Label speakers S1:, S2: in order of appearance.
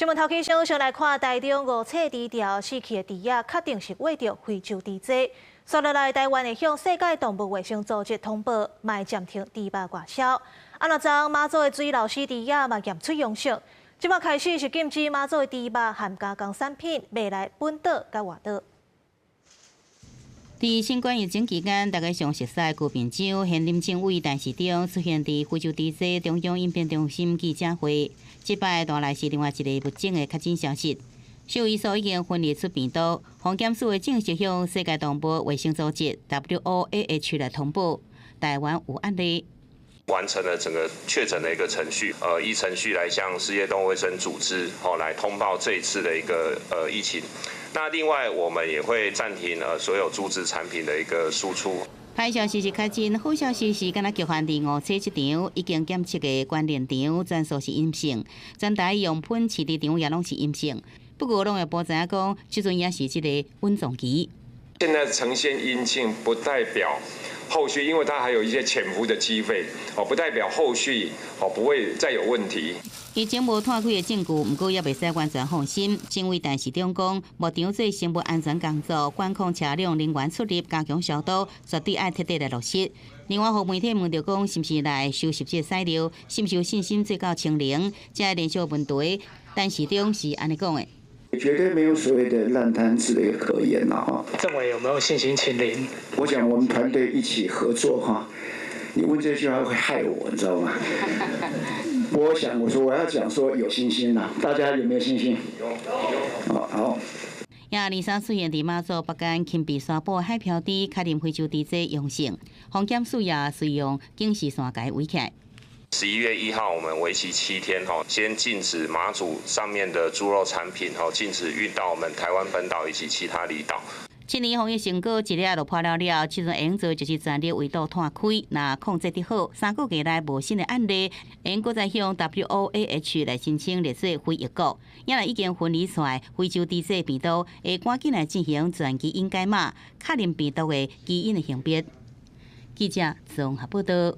S1: 新聞頭起先先來看台中五冊豬寮死去的豬仔，確定是穢著非洲豬災。紲落來，台灣會向世界動物衛生組織通報，會暫停豬肉外銷。啊，若昨馬祖的水流死豬仔嘛驗出陽性，這馬開始是禁止馬祖的豬肉和加工產品賣來本島佮外島。
S2: 佇新冠疫情期間，大家上熟悉的邱平洲現任政委陳時中出現佇非洲豬災中央應變中心記者會。這擺帶來是另外一个物種的確診消息。獸醫所已經分離出病毒，防檢署會正式向世界動物衛生組織 WOAH 來通報，台灣有案例。
S3: 完成了整個確診的一個程序，依程序來向世界動物衛生組織，吼來通報這一次的一個疫情。那另外，我們也會暫停所有豬隻產品的一個輸出。
S2: 歹消息是確診，好消息是，敢若局限佇五冊這場已經檢測的關聯場全數是陰性，全台樣本飼豬場也攏是陰性。不過，農業部知影講，這陣也是這个穩重期。
S4: 現在呈現陰性，不代表後續，因為它還有一些潛伏的機會，哦，不代表後續哦不會再有問題。
S2: 疫情無斷開的證據，毋過也袂使完全放心。政委陳時中講，牧場做生物安全工作，管控車輛人員出入，加強消毒，絕對愛徹底來落實。另外，予媒體問著講，是毋是來收拾這个屎尿，是毋是有信心做到清零？這個連續問題，陳時中是按呢講的。
S5: 絕對沒有所謂的爛攤子的可言啦！哈，
S6: 政委有沒有信心清零？
S5: 我想我們團隊一起合作哈。你問這句話會害我，你知道嗎？我想我說我要講說有信心啦，大家有沒有信心？
S4: 有。
S5: 好，好。
S2: 也23出現佇馬祖北竿芹壁沙埔海漂豬確認非洲豬災陽性，防檢署也隨用警示線共伊圍起來。
S3: 11月1號，我們為期7天，哈，先禁止馬祖上面的豬肉產品，哈，禁止運到我們台灣本島以及其他離島。
S2: 7年防疫成果一粒就破了了，這陣會用做就是全力圍堵拖開，若控制得好，3個月內無新的案例，會閣再向 WOAH 來申請列做非疫國。也若已經分離出來非洲豬災病毒，會趕緊來進行全基因解碼，確認病毒的基因的型別。記者綜合報道。